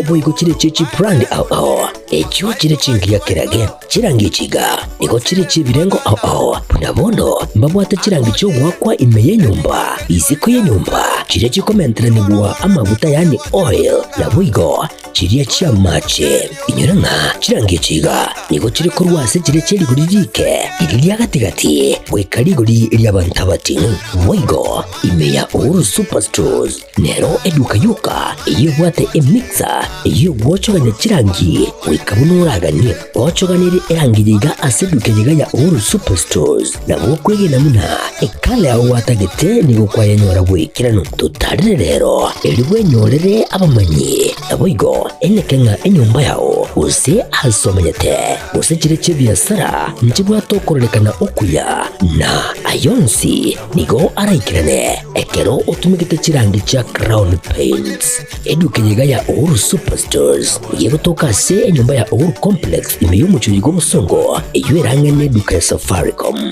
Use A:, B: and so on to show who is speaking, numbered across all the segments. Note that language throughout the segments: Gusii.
A: Boigo chire chie chibrand ao ao, echio chire chingiya kerage. Chirangi echi iga nigo chire chi'ebirengo ao ao, buna bono mbabwate chirangi chi'ogoakwa ime y'enyomba, isiko y'enyomba, chiria chikomenteranigwa amaguta yaani oil, naboigo chiria chi'amache. Inyora ng'a chirangi echi iga nigo chire korwa ase chiria chie rigori riike, riria ria gati-gati, goika rigori ri'abanto abating'u. Boigo ime ya Uhuru Superstores Nero eduka yoka eyio ebwate emixer eyio egwochogania chirangi goika buna oraganie. Gochoganerie erangi eye iga ase eduka eye iga ya Uhuru Superstores nabo okwegena buna ekala yao gwatagete nigo kwayenyora bw'ekeranu. Totarere rero erio bwenyorere abamanyi naboigo eneke ng'a enyomba yao gose ase omenyete gose chire chi'ebiasara nchibwate okororekana okuya na ayonsi Nigo araikerane ekero otumegete chirangi chia Crown Paints. Eduka eye iga ya Uhuru Superstores nigo egotoka ase enyomba ya Uhuru Complex ime y'omochie oyo bw'obosongo eyio erang'e neduka ya Safaricom.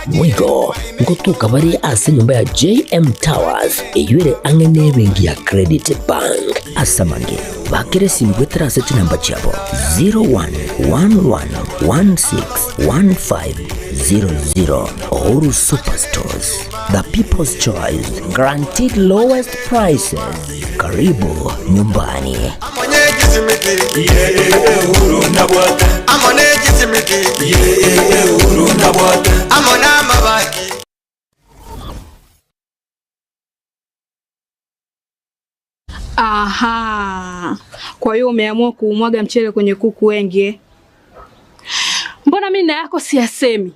A: Boigo ngotoka bare ase enyomba ya JM Towers eyio ere ang'e nebenki ya Credit Bank. Ase amange, bakera esimi goetera ase chinamba chiabo 0111161500. Uhuru Superstores, the people's choice, guaranteed lowest prices. Karibu nyumbani.
B: Aha, kwa hiyo umeamua kuumwaga mchele kwenye kuku wengi eh? Mbona mimi na yako siyasemi?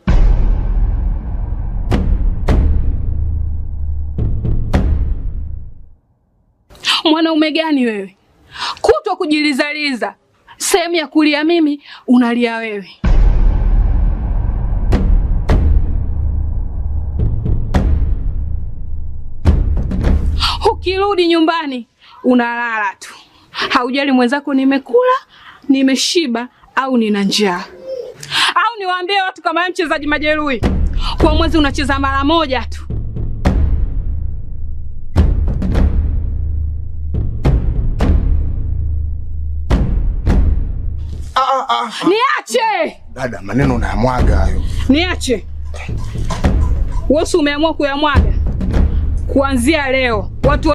B: Mwanaume gani wewe, kutwa kujilizaliza, sehemu ya kulia mimi unalia wewe. Ukirudi nyumbani unalala tu, haujali mwenzako nimekula, nimeshiba au nina njaa. Au niwaambie watu kama wewe mchezaji majeruhi, kwa mwezi unacheza mara moja tu. Niache
C: Dada, maneno unayamwaga hayo.
B: niache. Wewe si umeamua kuyamwaga? Kuanzia leo watu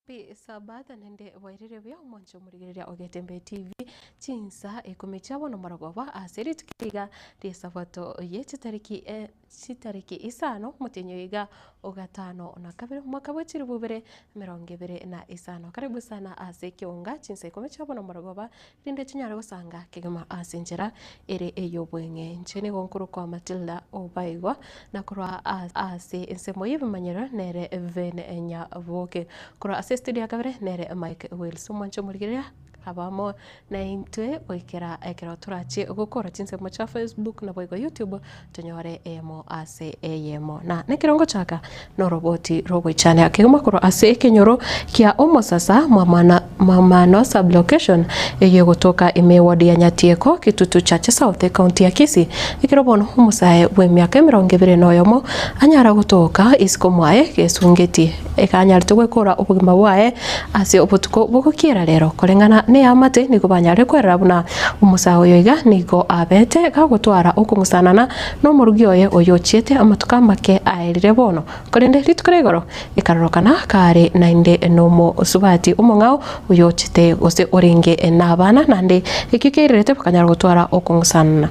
D: Happy Sabbath naende bwairire buya omwancho omorigereria o Getembe TV chinsa ikomi chia bono morogoba ase rituko iga rie sabato ye chitariki eh, chitariki isano omotienyi oyo iga ogatano na kabere omwaka bwa chilifu ibere emerongo ebere na isano. Karibu sana ase ekeonga chinsa ikomi chia bono morogoba rinde chinyare gosanga kegima ase enchera ere ey'obweng'e. Inche nigo nkorokwa Matilda Obaigwa na korwa ase ensemo y'ebimanyero nere Ven Nyaboke. Korwa ase studio ya kabere nere Mike Wills. Omwancho omorigereria abamo na intwe goikera ekero torache gokora chinsemo chia Facebook naboigo YouTube tonyore eyemo ase eyemo. Na nekero ngochaka noroboti rogoichania kegima korwa ase ekenyoro kia omosasa mwamana mwamano sublocation eye gotoka ime ward ya Nyatieko Kitutu Chache South county ya Kisii ekero bono omosae bwa emiaka emerongo ebere na oyomo anyara gotoka isiko mwaye gesungeti ekanyarete gwekora obogima bwaye ase obotuko bogokiera rero koreng'ana neyamate nigo banyare kwerera buna omosae oyo iga nigo abete gagotwara okong'usanana na omorugi oye oyo ochiete amatuko amake aerire bono korende rituko ria igoro ekarorokana kare naende nomosubati omong'ao oyo ochete gose orenge na abana naende ekio kiairerete bakanyara gotwara okong'usanana.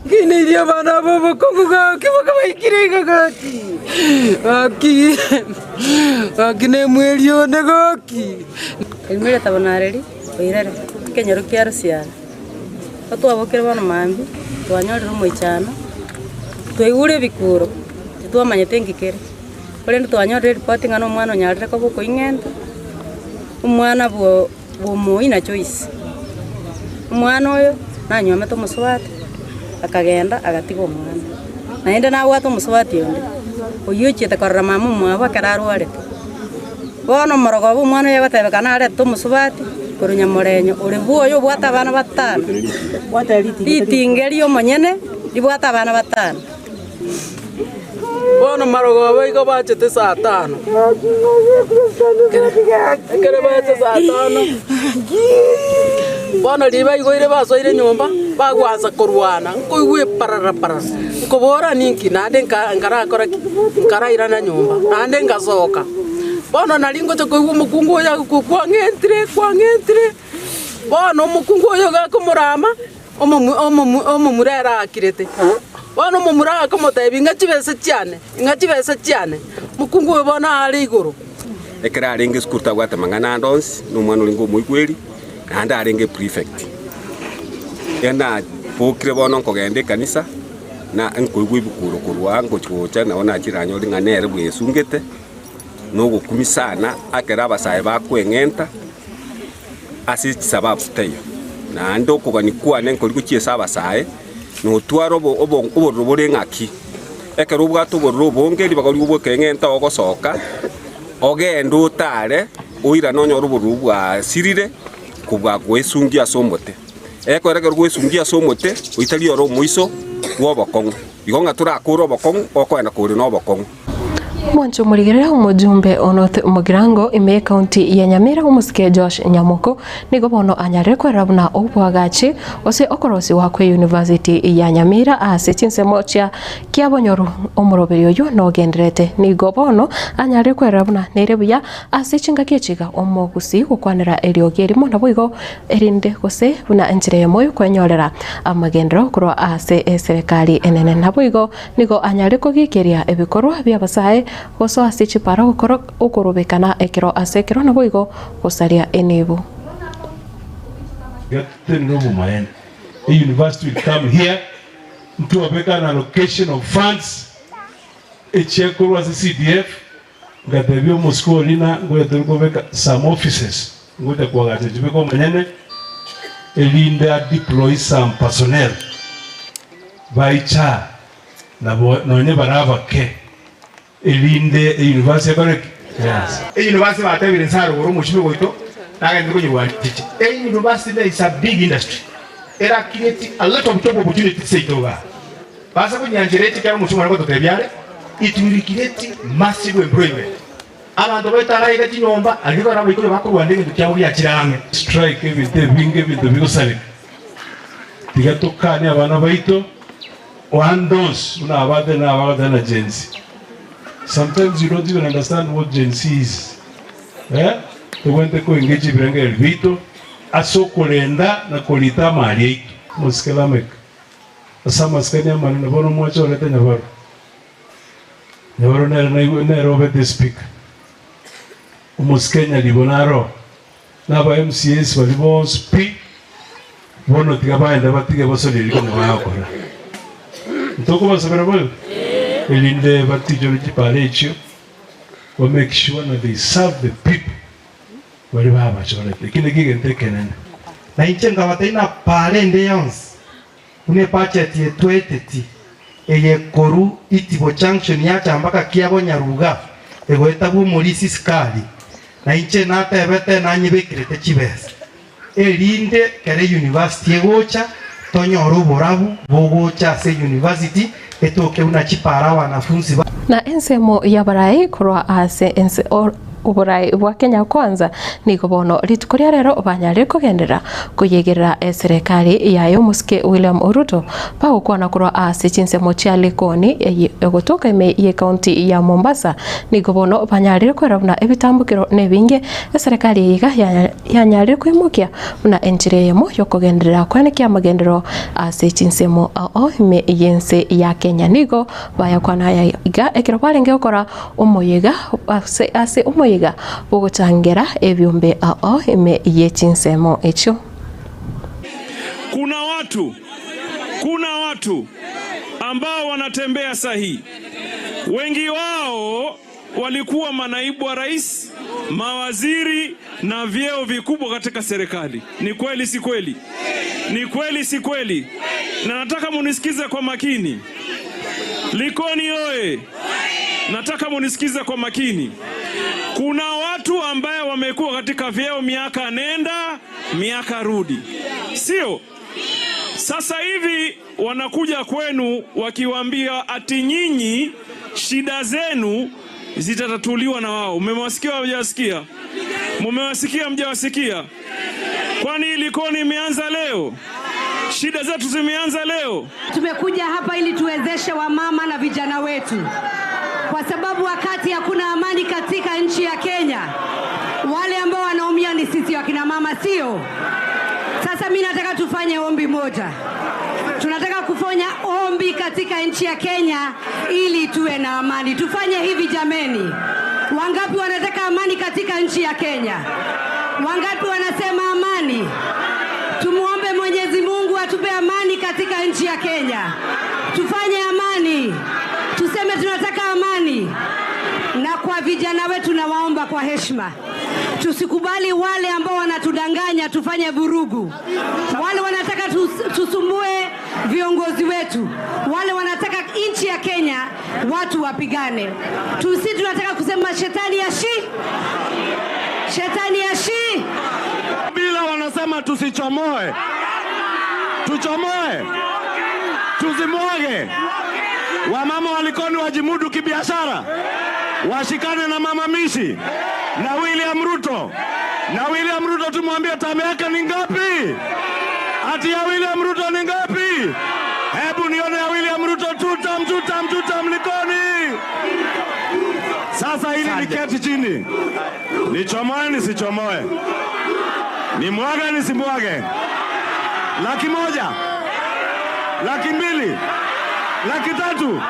E: Kineria abana abo obokungu gaki bakabaikire iga gaki gaki gaki nemweri one gaki.
F: Erimere tabonareri oirere ekenyoro kia Rusiara. Otwabokire bono mambia, twanyorire omoichano, twaigure ebikuro, titwamanyete nki kere. Korende twanyorire eripoti ng'a na omwana onyarire koba okoing'enta, omwana bwo bwa omoina Joyce. Omwana oyo, nanywomete omosubati, akagenda agatiga omwana. Naende nabwate omosubati onde, oywo ochiete korora mama omwabo ekero arwarete. Bono omorogoba omwana oyo agotebeka narete omosubati. Korwa Nyamorenyo ore bwoye obwate abana batano, ritinge ri'omonyene ribwate abana batano.
E: Bono marogoba igo bachete saa tano. Ekero bacha saa tano, bono riria baigoire basoire nyomba, bagwansa korwana, nkoigwa eparara parara, nkobora ninki naende nka nkarakora ki? Nkarairana nyomba, naende ngasoka. Bono nari ngocha koigwa omokungu oyo agokwa kwang'entire kwang'entire, bono omokungu oyo iga akomorama. Omomura ere aakirete. Bono omomura akamotebia, Ing'a chibesa chiane, ing'a chibesa chiane. Mokungu oyo bono aare igoro.
G: Ekero arenge esukuru tabwate mang'ana ande onsi, na omwana orenge omoigweri, naende arenge prefect. Ekero nabokire bono nkogenda ekanisa, na nkoigwa ebikuro korwa aa ngochi gocha nabo nachire nanyore ng'a nere bwesungete, na ogokumia sana ekero abasae bakoeng'enta. ase chisababu taiyo. Naende okogania kwane nkori gochia ase abasae, notware obororo bore ng'aki. Ekero obwate obororo obonge ribaga riria obwekeng'enta ogosoka, ogende otare, oirane onyore obororo bwasirire kobua goesungia ase omote. Ekero ekero gwesungia ase omote, oitari ore omoiso bw'obokong'u. Igo ng'a torakore obokong'u, okogenda kore nobokong'u.
D: Mwanche omorigereria omojumbe o North Mugirango ime y'ekaunti ya Nyamira omosike Josh Nyamoko nigo bono anyarire kwerora buna obwagachi gose okorosigwa kwe University ya Nyamira ase chinsemo chia Kiabonyoru omoroberi oyio nogendererete. Nigo bono anyarire kwerora buna nere buya ase chingaki echi iga omogusii gokwanera eriogi erimo naboigo erinde gose buna enchera eyemo yokwenyorera amagenderero korwa ase eserekari enene. Naboigo Nigo anyare kogiikeria ebikorwa bi'abasae gosoa ase chipara gokora okorobekana ekero ase ekero naboigo gosaria enibo.
H: Iga totenene obomaene. A university will come here, ntwabeka an allocation of funds echia korwa ase CDF, ngatebia omosike oria na ngocha tore kobeka some offices, ngocha koagacha chibeke omonyene, erinde a deploy some personnel. Baicha nabo nonye bare abake, erinde eyunivasi ekore ki? Eanse.
C: Eyunivasi batebire inse arogoro omochie goito nagenderete konyerwania chiche. Eyunivasi is a big industry era create a lot of job opportunities seito igaa. Base konyanchera echi ekero omochie omwane gototebia are it will create massive employment. Abanto baito abaika chinyomba aria nigo barabaikore bakorwania egento kiabo giachire ang'e.
H: Strike ebinto ebinge ebinto bigosareka. Tiga tokanie abana baito one dose buna abate na abagoteba na Gen Z. Sometimes you don't even understand what Gen Z is. Eh? Tobwenerete ko engage ebirengererio biaito ase okorenda na korita amari aito. Mosike Lameck, ase amasikani amanene bono mwachorete Nyabaro. Nyabaro nere naigwe nere obete speaker. Omosike Nyaribo naro. Na aba MCAs baria bonsi pi, bono tiga baende batige basorie riria konya bagokora. Ntokobasabera boigo? Erinde batichore chipara echio, ba make sure na they serve the people baria babachorete. Ekio nakio egento ekenene.
I: Na inche nkabatebia na paara ende yonsi buna ebudget etweeteti eye korwa Itibo Junction yacha mpaka Kiabo Nyaruga egoeta bw'omorisi Sikari, na inche natebete nanyebekerete chibesa, erinde kera euniversity egocha tonyore oborabu bogocha ase euniversity etoke buna chipara wanafunzi ba.
D: Na ensemo y'abarai korwa ase ense Oborai bwa Kenya Kwanza nigo bono rituko ria rero banyarire kogenderera koyegerera eserekari yaye omosike William Ruto bagokwana korwa ase chinsemo chia Likoni eye egotoka ime ye county ya Mombasa nigo bono banyarire kwerora buna ebitambukero nebinge eserekari eye iga yanyarire koimokia buna enchera eyemo yokogenderera koenekia amagenderero ase chinsemo ao ime yense ya Kenya nigo bayakwana aya iga ekero barenge gokora Omoyega ase ase omoyega bw'ogochangera ebiombe ao ime ye chinsemo echio.
J: Kuna watu, kuna watu ambao wanatembea sahi, wengi wao walikuwa manaibu wa rais, mawaziri na vyeo vikubwa katika serikali. Ni kweli si kweli? Ni kweli si kweli? Na nataka munisikize kwa makini. Likoni oye! Nataka munisikize kwa makini. Kuna watu ambaye wamekuwa katika vyeo miaka nenda miaka rudi, sio? Sasa hivi wanakuja kwenu wakiwaambia ati nyinyi shida zenu zitatatuliwa na wao. Mmewasikia hamjawasikia? Mmewasikia mjawasikia? Kwani Likoni imeanza leo? Shida zetu zimeanza leo?
K: Tumekuja hapa ili tuwezeshe wamama na vijana wetu, kwa sababu wakati hakuna amani katika nchi ya Kenya, wale ambao wanaumia ni sisi wakina mama, sio? Sasa mi nataka tufanye ombi moja. Tunataka kufanya ombi katika nchi ya Kenya ili tuwe na amani. Tufanye hivi jameni. Wangapi wanataka amani katika nchi ya Kenya? Wangapi wanasema amani? Tumuombe Mwenyezi Mungu atupe amani katika nchi ya Kenya. Tufanye amani, tuseme tunataka amani. Na kwa vijana wetu nawaomba kwa heshima, tusikubali wale ambao wanatudanganya tufanye vurugu, wale wanataka tus- tusumbue viongozi wetu, wale wanataka nchi ya Kenya watu wapigane. Tusi tunataka kusema shetani ya shi, shetani ya shi.
L: Bila wanasema tusichomoe, tuchomoe, tuzimwage. Wamama wa Likoni wajimudu kibiashara, washikane na mama Mishi na William Ruto. Na William Ruto tumwambie tamu yake ni ngapi? Ati ya William Ruto ni ngapi? Hebu nione ya William Ruto tutam tutam tutam Likoni. Sasa hili niketi chini, nichomoe nisichomoe, nimwage nisimwage? 100,000, 200,000, 300,000,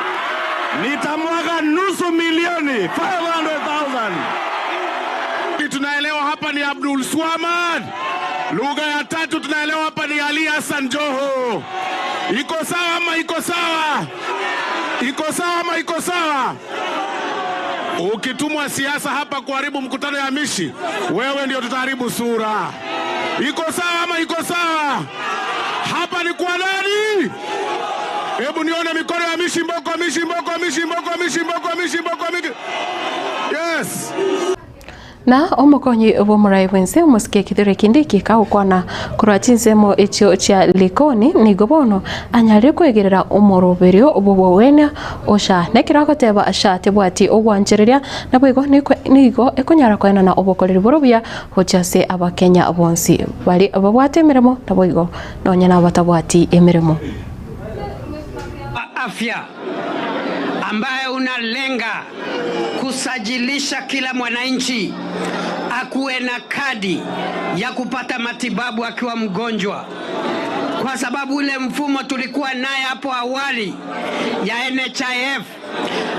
L: nitamwaga 500,000, 500,000.
M: Tunaelewa hapa ni Abdul Swamad. Lugha ya tatu tunaelewa hapa ni Ali Hassan Joho. Iko sawa ama iko sawa? Iko sawa ama iko sawa? Ukitumwa siasa hapa kuharibu mkutano ya Mishi, wewe ndio tutaharibu sura. Iko sawa ama iko sawa? Hapa ni kwa nani? Hebu nione mikono ya Mishi Mboko, Mishi Mboko, Mishi Mboko, Mishi Mboko, Mishi Mboko, Mishi. Yes.
D: Na omokonyi bw'omorai bwense omosike Kithure Kindiki kagokwana korwa chinsemo echio chia Likoni nigo bono anyarire kwegerera omoroberio bw'obowenia osha nekero agoteba sha tebwati ogwanchereria naboigo nigo ekonyara koenana obokoreri boro buya gochia ase abakenya bonsi bari babwate emeremo naboigo nonya na abatabwati emeremo.
N: Afya ambaye unalenga kusajilisha kila mwananchi akuwe na kadi ya kupata matibabu akiwa mgonjwa, kwa sababu ule mfumo tulikuwa naye hapo awali ya NHIF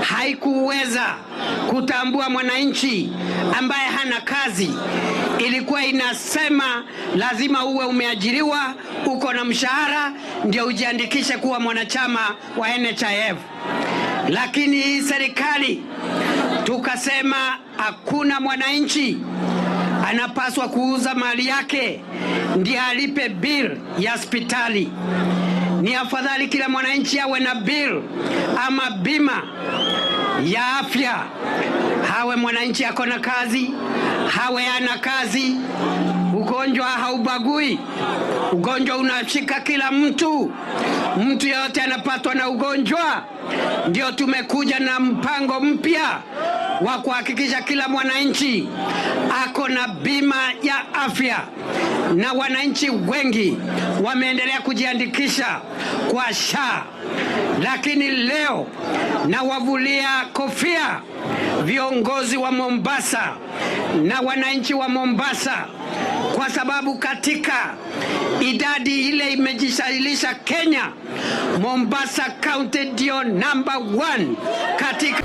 N: haikuweza kutambua mwananchi ambaye hana kazi. Ilikuwa inasema lazima uwe umeajiriwa, uko na mshahara, ndio ujiandikishe kuwa mwanachama wa NHIF. Lakini hii serikali tukasema hakuna mwananchi anapaswa kuuza mali yake ndiye alipe bill ya hospitali. Ni afadhali kila mwananchi awe na bill ama bima ya afya, hawe mwananchi ako na kazi, hawe ana kazi. Ugonjwa haubagui, ugonjwa unashika kila mtu, mtu yeyote anapatwa na ugonjwa. Ndio tumekuja na mpango mpya wa kuhakikisha kila mwananchi ako na bima ya afya, na wananchi wengi wameendelea kujiandikisha kwa SHA, lakini leo nawavulia kofia viongozi wa Mombasa na wananchi wa Mombasa kwa sababu katika idadi ile imejisajilisha Kenya, Mombasa County ndio number one katika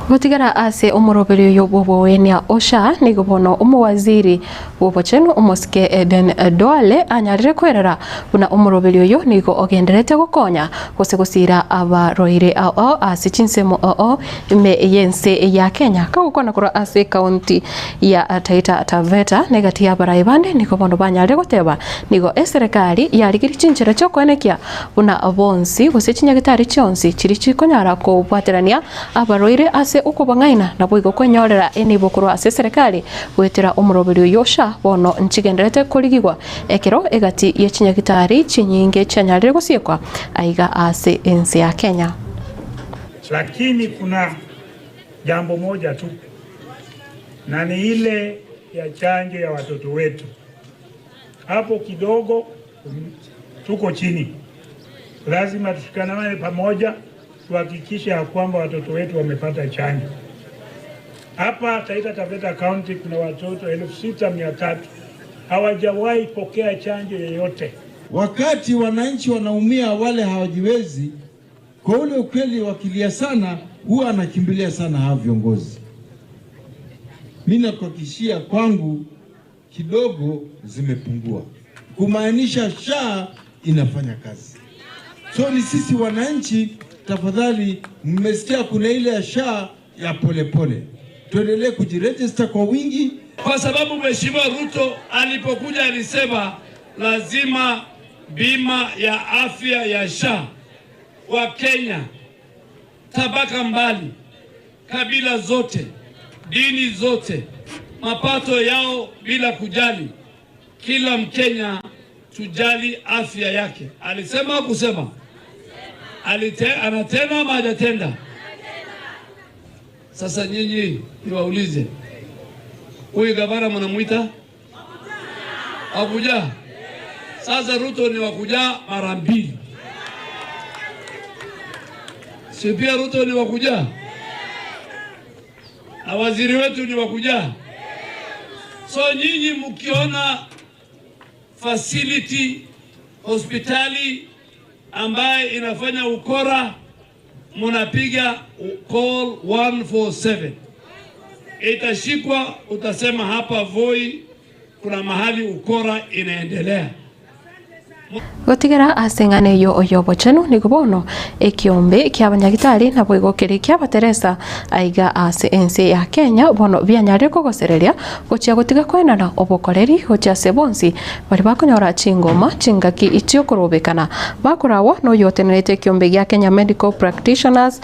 D: Gotigara ase omoroberi oyo bw'obowenia osha nigo bono omowaziri bw'obochenu omosike Eden Duale anyarire kwerera buna omoroberi oyo nigo ogenderete gokonya gose gosira abaroire ao ase chinsemo oo ime yense ya Kenya kagokwana korwa ase ekaunti ya Taita Taveta negati ya abarai bande nigo bono banyarire goteba nigo eserekari yarigiri chinchera chiokoenekia buna bonsi gose chinyagitari chionsi chiri chikonyara kobwaterania abaroire ase. ase okobang'aina naboigo kwenyorera enibo korwa ase eserekari goetera omoroberi oyio SHA bono nchigenderete korigigwa ekero egati ye chinyagitari chinyinge chianyarire gosiekwa aiga ase ense ya Kenya.
O: Lakini kuna jambo moja tu na ni ile ya chanjo ya watoto wetu. Hapo kidogo tuko chini, lazima tushikamane pamoja tuhakikishe ya kwamba watoto wetu wamepata chanjo. Hapa Taita Taveta County kuna watoto 6,300 hawajawahi pokea chanjo yoyote.
P: Wakati wananchi wanaumia, wale hawajiwezi, kwa ule ukweli, wakilia sana, huwa anakimbilia sana hawa viongozi. Mimi nakuhakikishia kwangu kidogo zimepungua, kumaanisha SHA inafanya kazi. So ni sisi wananchi, tafadhali, mmesikia kuna ile ya SHA ya polepole, tuendelee kujiregister kwa wingi.
Q: Kwa sababu Mheshimiwa Ruto alipokuja alisema lazima bima ya afya ya SHA wa Kenya tabaka mbali, kabila zote, dini zote, mapato yao bila kujali, kila Mkenya tujali afya yake. Alisema kusema Alite, anatenda ama hajatenda? Sasa nyinyi niwaulize, huyu gavana mnamwita wakujaa? Sasa Ruto ni wakujaa mara mbili, si pia Ruto ni wakujaa na waziri wetu ni wakujaa. So nyinyi mkiona facility hospitali ambaye inafanya ukora, munapiga call 147 itashikwa, utasema hapa Voi kuna mahali ukora inaendelea.
D: Gotigera ase eng'ana eyio y'obochenu nigo bono ekiombe ki'abanyagitari naboigo keria ki'abateresa aiga ase ense ya Kenya bono bianyarire kogosereria gochia gotiga koenana obokoreri gochia ase bonsi baria bakonyora chingoma chingaki chiokorobekana bakoragwa noyotenerete ekiombe gia Kenya Medical Practitioners,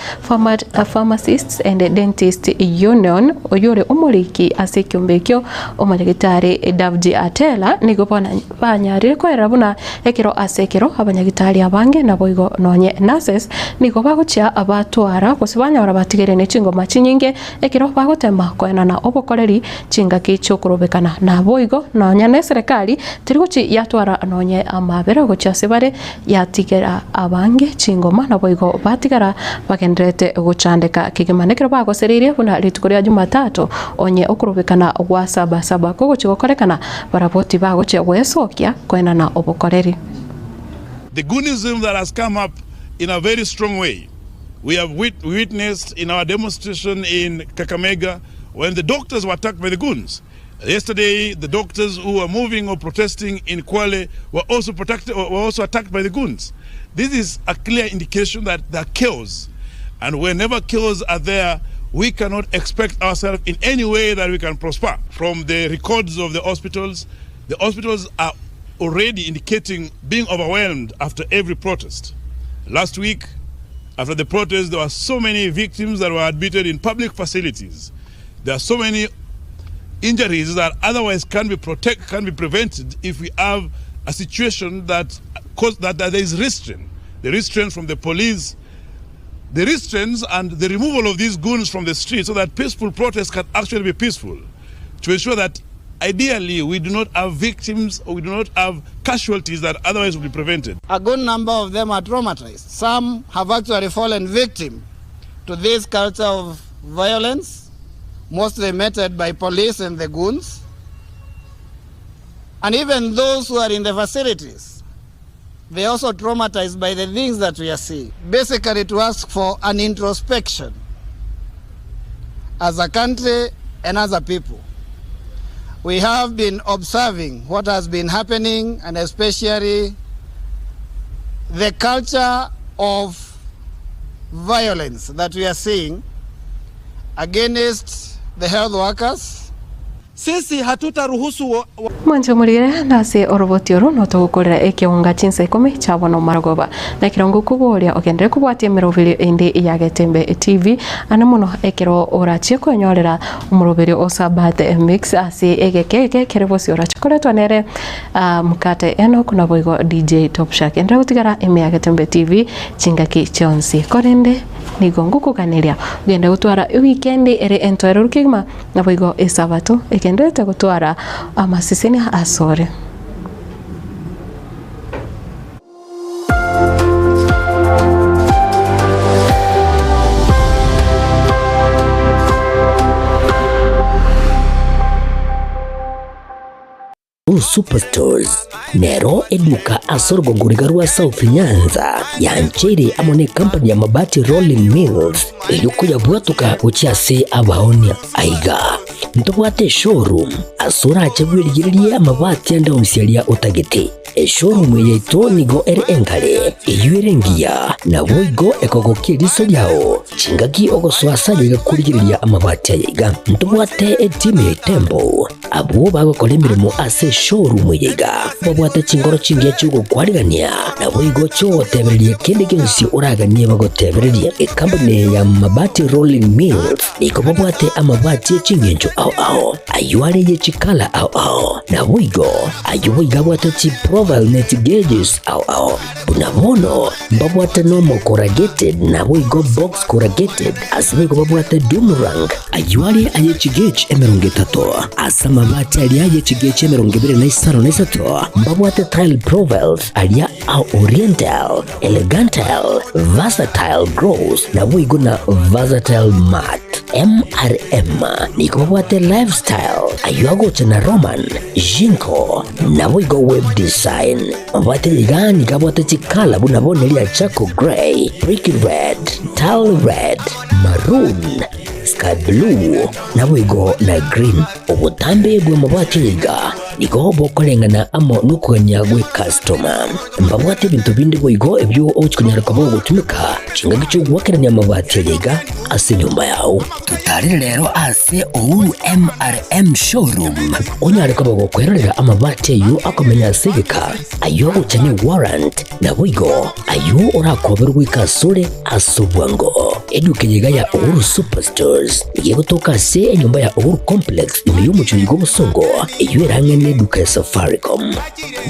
D: Pharmacists and Dentists Union oyore omoriki ase ekiombe ekio omonyagitari Davji Atela nigo bono banyarire koerera buna Ekero ase ekero abanyagitari abange naboigo nonye nurses nigo bagochia batwara gose banyora batigeire ne chingoma chinyinge ekero bagotema koenana obokoreri chingaki chiokorobekana. Naboigo nonya ne eserekari teri gochi yatwara nonye amabera gochia ase bare yatigera abange chingoma naboigo batigara bagendererete gochandeka kegima. Nekero bagosereirie buna rituko ria Jumatatu onye okorobekana gwa saba saba kogochia gokorekana barabwo tibagochia gwesokia koenana obokoreri.
R: The Goonism that has come up in a very strong way. We have wit witnessed in our demonstration in Kakamega when the doctors were attacked by the goons. Yesterday, the doctors who were moving or protesting in Kwale were also, protected, were also attacked by the goons. This is a clear indication that there are chaos. And whenever chaos are there, we cannot expect ourselves in any way that we can prosper. From the records of the hospitals, the hospitals are already indicating being overwhelmed after every protest. Last week, after the protest, there were so many victims that were admitted in public facilities. There are so many injuries that otherwise can be protect, can be prevented if we have a situation that, cause, that, that there is restraint. The restraint from the police, the restraints and the removal of these goons from the street so that peaceful protests can actually be peaceful to ensure that ideally we do not have victims or we do not have casualties that otherwise would be prevented.
S: A good number of them are traumatized. Some have actually fallen victim to this culture of violence, mostly meted by police and the goons. And even those who are in the facilities, they are also traumatized by the things that we are seeing. Basically, to ask for an introspection as a country and as a people. We have been observing what has been happening, and especially the culture of violence that we are seeing against the health workers. Sisi hatutaruhusu wa, wa
D: Mwanche omorigere nase oroboti oro notogokorera ekeunga chinsa ikomi chia bono marogoba. Na ekerongo koboria ogenderere kobwatia emeroberio ende ya Getembe TV ane mono ekero orachie kwenyorera omoroberio o Sabbath Mix ase egeke eke kere bosio orache koretwa nere Mkate Enock naboigo DJ Top Shark. Enderera gotigara ime ya Getembe TV chingaki chionsi. Korende nigo ngokoganeria ogende gotwara ewikendi ere entoereru kegima Naboigo Esabato egendererete gotwara amasesenia asore.
A: Superstores nero eduka ase orogongo riga rwa South Nyanza yancheire amo ne company ya Mabati Rolling Mills eyio koyabwatoka gochia ase abaonia. Aiga ntobwate eshowroom ase orache bwerigererie amabati ande onsi aria otagete. Eshowroom eye yaito nigo ere enkare, eyio ere engiya, naboigo ekogokia eriso riao. Chingaki ogosoa ase aye iga korigereria amabati aya iga. Ntobwate etimu ya Itembo, abwo bagokora emeremo ase eshowroom eye iga. Babwate chingoro chingiya chi'ogokwarigania, naboigo chi'ogotebereria kende gionsi oraganie bagotebererie. Ekampuni ya Mabati Rolling Mills nigo babwate amabati e ching'encho ao ao, ayio are ye chikala ao ao, naboigo ayio boigo abwate chiprofile ne chigeges ao ao. Buna bono mbabwate nomo corrugated naboigo box corrugated, ase boigo babwate doomerang, ayio are aye chigauge 30, ase amabati aria aye chigauge 23, mbabwate tile profiles aria a oriental, elegantal, versatile gloss, naboigo na versatile matte. MRM nigo babwate lifestyle, ayio agocha na Roman, Jinko, naboigo web design. Mabwate iga nigo abwate chikala buna bono eria charcoal grey, brick red, tile red, maroon, sky blue, naboigo na green. Obotambe bw'amabwate iga nigo bokoreng'ana amo nokogania gw'ecustoma. Mbabwate ebinto binde boigo ebio ogochia konyara koba ogotumeka chingaki chi'ogoakerania amabati aya iga ase enyomba yao. Totarere rero ase Uhuru MRM Showroom onyare koba gokwerorera amabati ayio akomenya ase egeka, ayio agocha ne warrant, naboigo ayio orakoberwe goika asore ase obwango. Eduka eye iga ya Uhuru Superstores nigo egotoka ase enyomba ya Uhuru Complex ime y'omochie oyo bw'obosongo, eyio ere ang'e neduka ya Safaricom.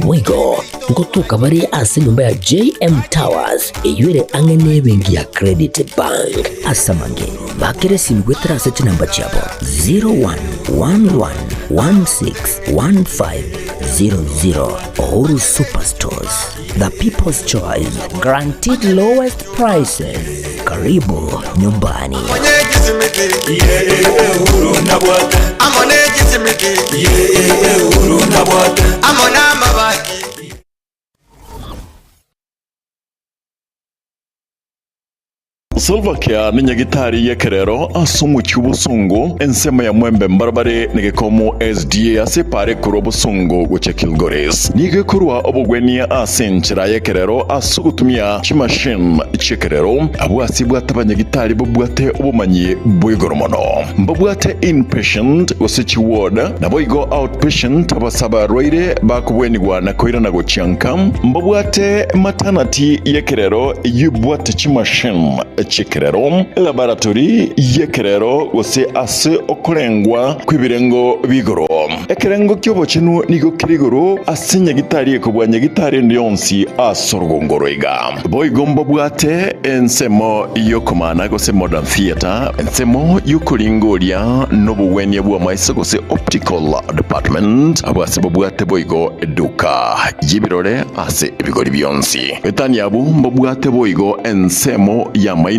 A: Boigo ngotoka bare ase enyomba ya JM Towers eyio ere ang'e nebenki ya Credit Bank. Ase amange, bakera esimi goetera ase chinamba chiabo 0111161500. Uhuru Superstores, the people's choice, guaranteed lowest prices. Karibu nyumbani.
T: Salva Kiir nenyagitari y'ekerero ase omochie obosongo ensemo ya Mwembe mbarabare negekomo SDA ase epara ekorwa Bosongo gochia Kilgoris. Nigo ekorwa obogwenia ase enchera y'ekerero ase ogotumia chimachine chi'ekerero abwo ase bwate abanyagitari babwate obomanyi bwa igoro mono. Mbabwate inpatient gose chiward naboigo outpatient abase abarwaire bakobwenigwa na koirana gochia nka. Mbabwate maternity y'ekerero eyio ebwate chimachine chi'ekerero, elaboratory y'ekerero gose ase okorengwa kw'ebirengo bi'igoro. Ekerengo ki'obochenu nigo kere igoro ase nyagitari ekobua nyagitari ende yonsi ase orogongo roiga. Boigo mbabwate ensemo y'okomana gose modern theatre, ensemo y'okoringoria nobogwenia bw'amaiso gose optical department, abwo ase babwate boigo eduka y'ebirore ase ebigori bionsi. Etani abwo mbabwate boigo ensemo y'amaino.